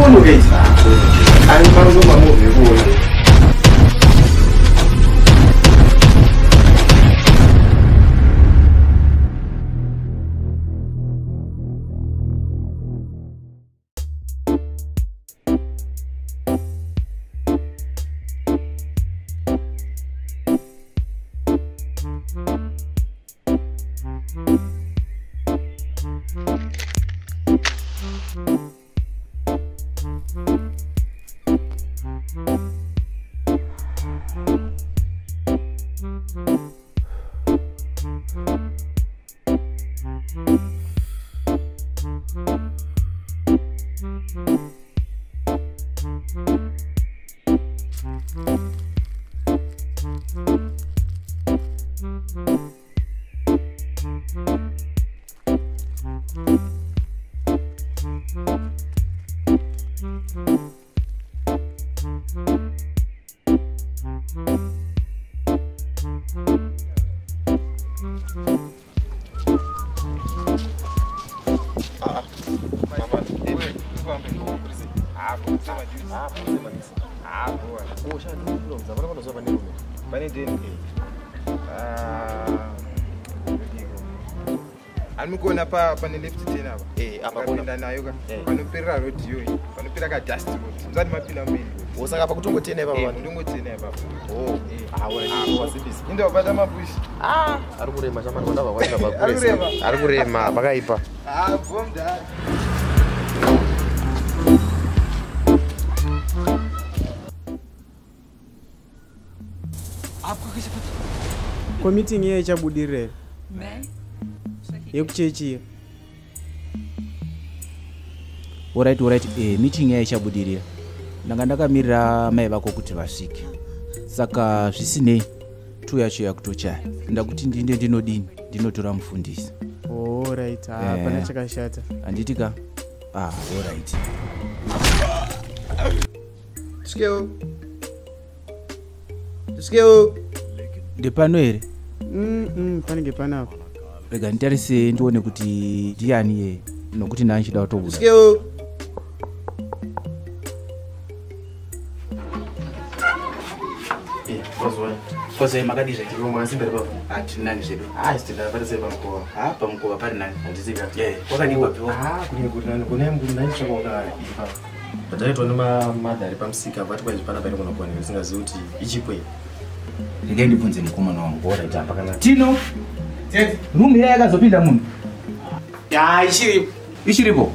Ikono guys. Ari pano mamovie kuona. Anikona pa pane left turn apa. Apa kona nayo ka. Panoperera road iyoyi. Panopera ka dust road. Mzati mapinda main road. Saka pa kutongotena ipapo vanhu. Kutongotena ipapo. Oh. Wasimbisa. Inda wabata mapushi. Ari kurema chamani kwandabva kwaenda pakure. Ari kurema pakaipa. Bom da. Ko meeting iya ichabudirira here? Yekuchechi iya. Alright, meeting iya ichabudirira. Ndanga ndakamirira mai vako kuti vasvike. Saka zvisinei, tu yacho yakutochaya. Ndakuti ndinde ndinodini, ndinotora mufundisi. Alright, hapana chakashata. Handiti ka? Alright. Tisvikewo. Tisvikewo. Ndepano here? Panenge panapa. Rega nditarise ndione kuti ndiani ye nokuti ndanga ndichida kutobuda. Tisvikewo. Kozoi makadii zvaiti? Makasimba here baba? Hatinani zvedu. Tindapatise pamukova. Pamukova pari nani? Handisika. Kwakadii kwapiwa? Kune kuri nani? Kune mukuru ndaitsvaka ipa. Pataitwa nemadhari pamusika vati kwaizvi panapa inogona kuwanikwa ndisingazivi kuti ichipo iyi. Regai ndibvunze mukomana wangu. Alright, pakanaka. Tino! Room iya yakazopinda munhu? Ichiripo. Ichiripo?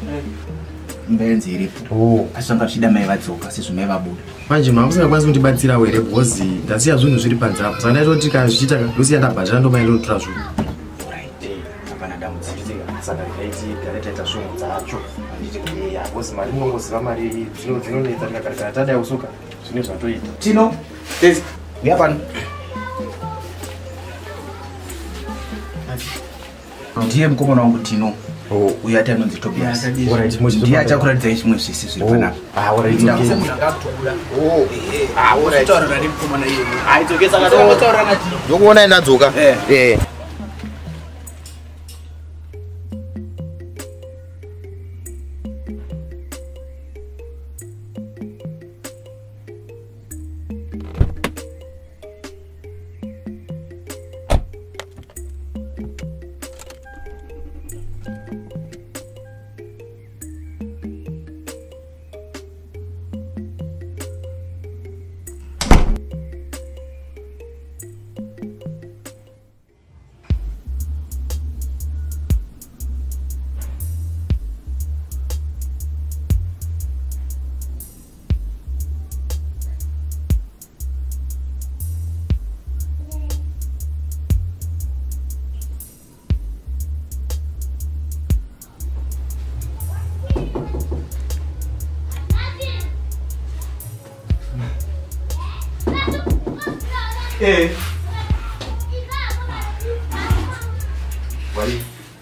Mbenzi iripo. Asi zvanga zvichida mai vadzoka sezvo mai vabuda. Manje mamusingakwanisi kundibatsirawo here because ndasiya zvinhu zviri panze apo. Saka ndaitoti kana zvichiita ndosiya ndabhadhara ndomai ndonotora zvinhu. Alright. Hapana dambudziko. Saka regai tigare taita shungu dzacho. Because mari munongoziva mari dzinonetsa tikagara tadai kusuka zvine zvatoita. Tino! Uya pano. Ndiye mukomana wangu Tino. Uyo ati anonzi Tobias. Ndiye achakuratidzai zvimwe zvese zviri panapa. Ndokuonai ndadzoka.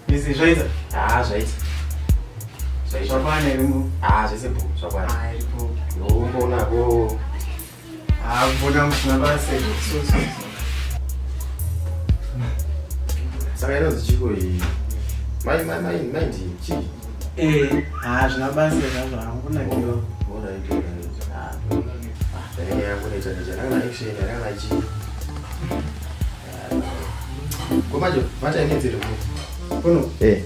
Busy zvaita? Zvaita. Zvakwana here mu? Zvese bho, zvakwana. Iripo. Ndombonako. Mbona musina basa. So. Saka inonzi chiko iyi? Mai ndi chii? Zvina basa zvazvo hangunakiwa. Alright, alright. Ah. Ah, yangu neta neta. Kana action, kana chi. Ko manje vata inedzere kuno. Kuno? Eh.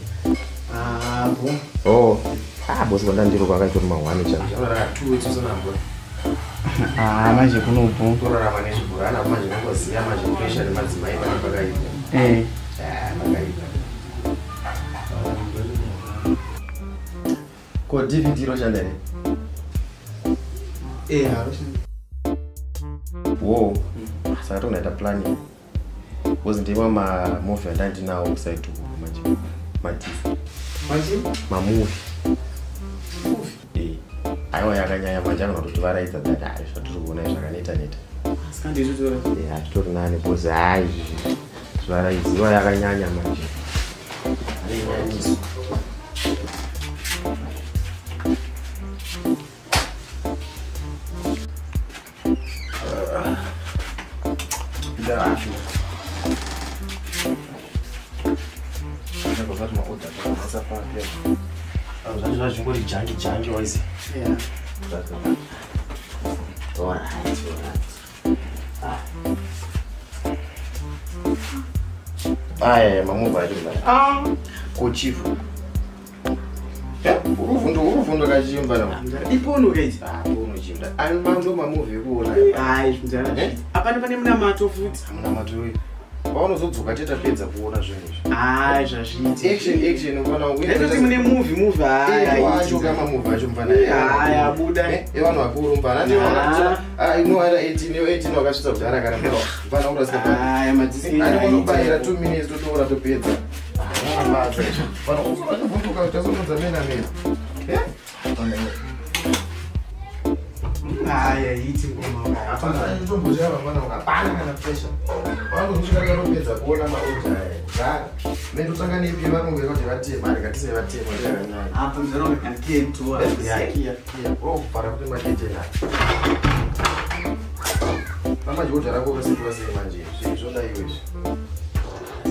Ah, bo. Oh. Ah, boss kwanda ndiro kwakaita mahwani cha. Unorara 2 weeks usina mvura. Ah, manje kuno bo. Kurarama nezvibhorana manje unongoziya manje pressure nemadzimai pane pakaipa. Eh. Ah, pakaipa. Ko DVD roshanda here? Eh, roshanda. Wo. Saka tokunaita plan. Because ndima ma movie andandinawo kuside uku manje. Madisi. Manje? Ma movie. Movie? Eh. Aiwa yakanyanya manje anototivaraidza that hai zvatiri kuona zvakaneta neta. Saka ndizvitora. Eh, hazvitori nani because hai zvivaraidziwa yakanyanya manje. Ainyanyiso. Zvingori jangi jangi waizi. Yeah. Alright, alright. Ah. Aya, mamuva acho mvana. Ah, ko chifu. Eh, uruvundo kachimba na. Ipono kaiti. Ah, pono chimba. Ani mando mamuvi ekuona. Ai, zvimzana. Apana pane munamato futi. Munamato uyu. Paunozodzoka tetapedza kuona zvinhu izvi. Ai, zvazviiti. Action action mfana wangu. Ndoti mune movie movie hai. Wacho kama movie acho mfana. Hai, abuda. Eh, vanhu vakuru mfana. Andi ah, ino ara 18, 18 wakasvitsa kudhara kana mfana urasika. Ai, madisi. Ani unobayira 2 minutes totoora topedza. Ah, basa. Mfana uzovhunduka uchazonodza mena mena. Eh? Ai, aiti ngoma. Hapana, ndomboziva mfana hapana kana pressure. Vanozosvika kanopedza kuona maoja aya. Gara. Mendotanga nepi varungu vekuti vatema, rikatise vatema zvakanyanya. Apo mzero kankientua. Kia. Oh, para kuti maketena. Mama joja rako rosetiwa sei manje? Zvoda iwe izvi.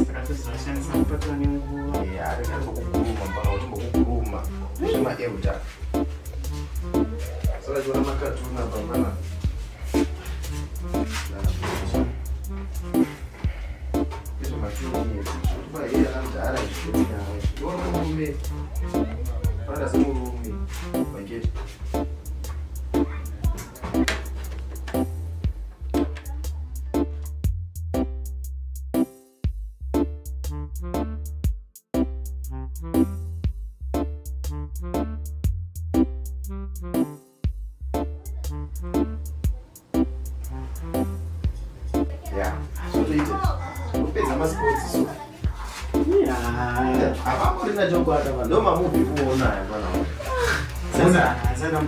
Saka tozoshandisa kupatwa nenguva. Eh, ari kuguruma mfana kuti mbokuguruma. Zvema elder. Saka chiona makatuna pamana. Yeah, so kupedza masports so. Yeah. Havamborina chokwadi apa ndo mamovie kuona aya mfana wangu. Sasa sana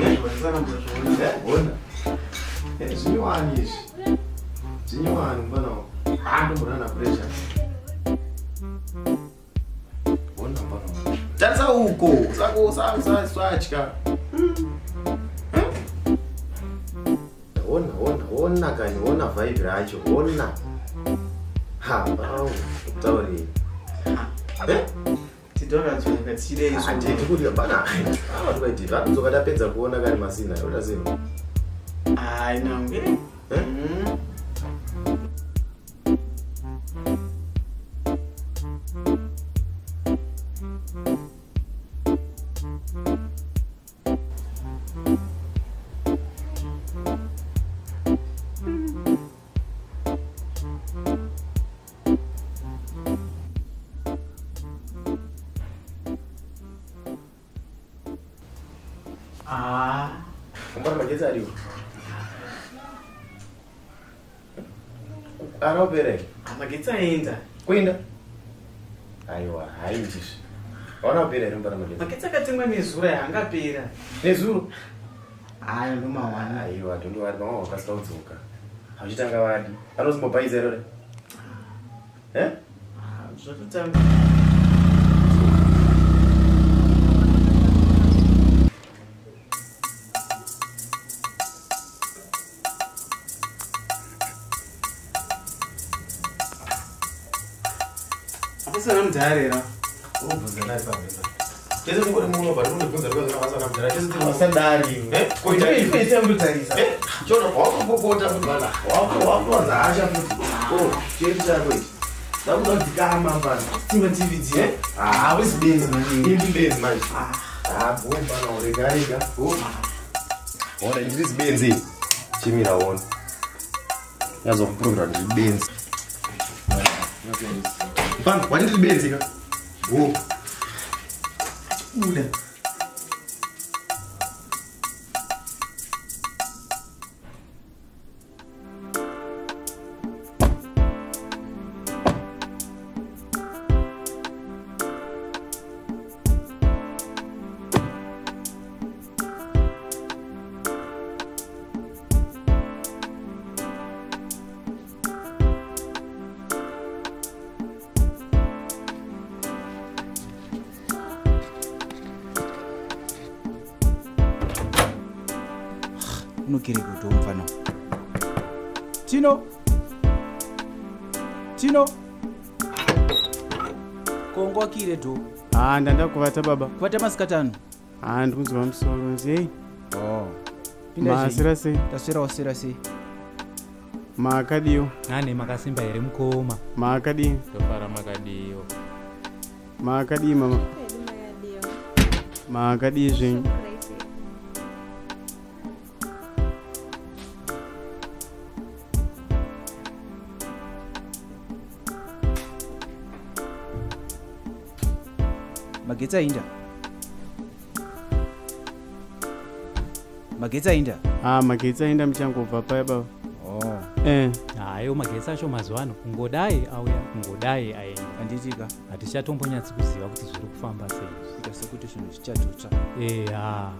Ona. Zvinyowani izvi. Zvinyowani mfana wangu. Ah, ndomborana pressure. Ona mfana wangu. Tarisa uko, usatya. Ona kani, ona vibe racho, ona. Ha, wangu, tauri. Eh? Tidonga tichide izvo. Handiti kuti hapana. Ah, tikaiti vadzoka tapedza kuona kani masina, yoda sei? Ai, nangu. Eh? Ah. Umbona magetsi ariwo. Anopera here? Magetsi aenda. Kuenda? Aiwa, haindizvi. Aunapera here umbona magetsi? Magetsi akatengwa nezuro angapera. Nezuro? Ayo ndomawana. Aiwa, ndondovari pamwe wakasika kudzoka. Hauchitanga vadi. Anozimbobhaidza here? Eh? Zvatotanga. Apasana mudharera. Unobvunza naye pamwe. Tese tingori muno but unobvunza rwazvo Masadari. Koita kutarisa. Chona wakupopota futi bana. Wakuwanza hasha futi. Oh, chetu chako ichi. Ndakuda kudzikama bana. Stima TV dziya. Ah, wisi benzi manje. Indi benzi manje. Ah, bo bana urega rega. Bo. Ona ndiri benzi. Chimira ona. Nyazokuprograma ndiri benzi. Bana, wati ndiri benzi ka? Bo. Uda. Unokere kuti umfana. Tino. Tino. Kongo akire do. Ah, ndanda kuvata baba. Kuvata masikatano. Ah, ndikunzwa musoro nzi. Oh. Masira sei? Taswera waswera sei? Makadiyo. Nane makasimba here mukoma. Makadiyo. Tofara makadiyo. Makadiyo mama. Makadiyo zvenyu. Magetsi ainda. Magetsi ainda. Ah, magetsi ainda muchangobva paya baba. Oh. Eh. Hayo magetsi acho mazuva ano kungodai auya kungodai aenda. Handitika. Hatichatombonyatsi kuziva kuti zviri kufamba sei. Kuita sekuti zvinhu zvichatotsva. Eh, ha.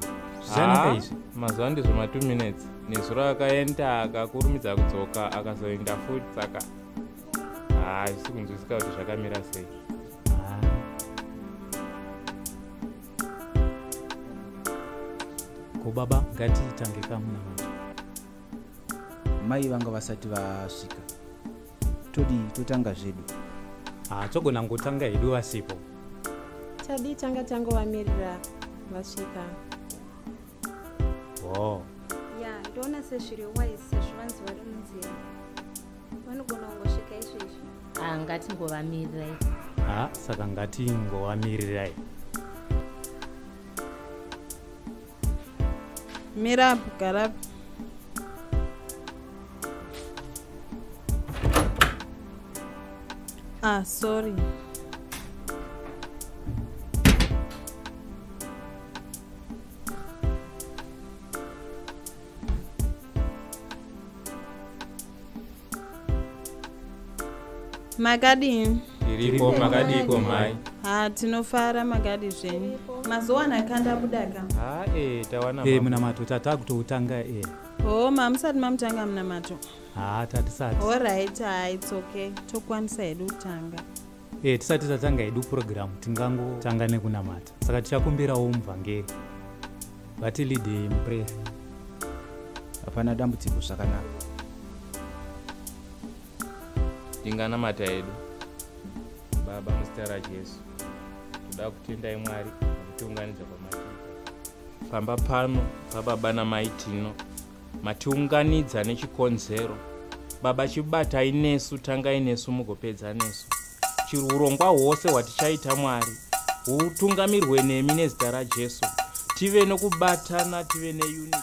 Zvichanaka izvi. Mazuva ndizvo ma 2 minutes. Nezuro akaenda akakurumidza kudzoka akazoenda futi saka. Ah, zvisi kunzwisika kuti zvakamira sei. Ko baba ngatitange kamunamato. Mai vanga vasati vasvika. Todii totanga zvedu. Ah, togona ngotanga hedu vasipo. Tadii tanga tangovamirira vasvika. Oh. Ya, ndoona sezviri wise sezvo vanzi vari munzira. Vanogona kungosvika izvezvi. Ah, ngatingovamirirai. Ah, saka ngatingovamirirai. Mirapo, garapo. Ah, sorry. Makadii? Iripo makadiko mai. Ah, tinofara makadi zvenyu. Mazuva anakanda budaka. Ah, eh, tawana. Eh, munamato tatakutoutanga eh. Oh, mamusati mamutanga munamato. Ah, tatisati. All right, ah, it's okay. Tokwanisa hedu kutanga. Eh, tisati tatanga hedu program tingangotanga nekunamata. Saka tichakumbirawo muvhangeri. Vatilide muprayer. Hapana dambudziko zvakanaka. Tinganamata hedu. Baba muzita raJesu. Toda kutendai Mwari nekutiunganidza kwamatiita. Pamba pano pababa namai Tino matiunganidza nechikonzero. Baba chibatai nesu, tangai nesu mugopedza nesu. Urongwa hwose hwatichaita Mwari hutungamirwe nemi nezita raJesu. Tive nokubatana, tive neunity.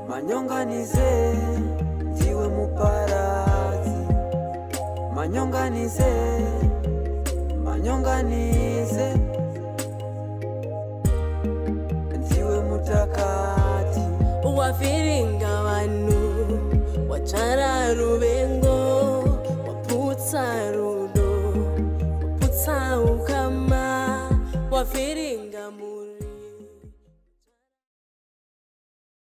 Manyonganize, ndiwe muparadzi. Manyonganize, manyonganize, ndiwe mutakati. Wafiringa vanhu, watsvara ruvengo, waputsa rudo, waputsa ukama, wafiringa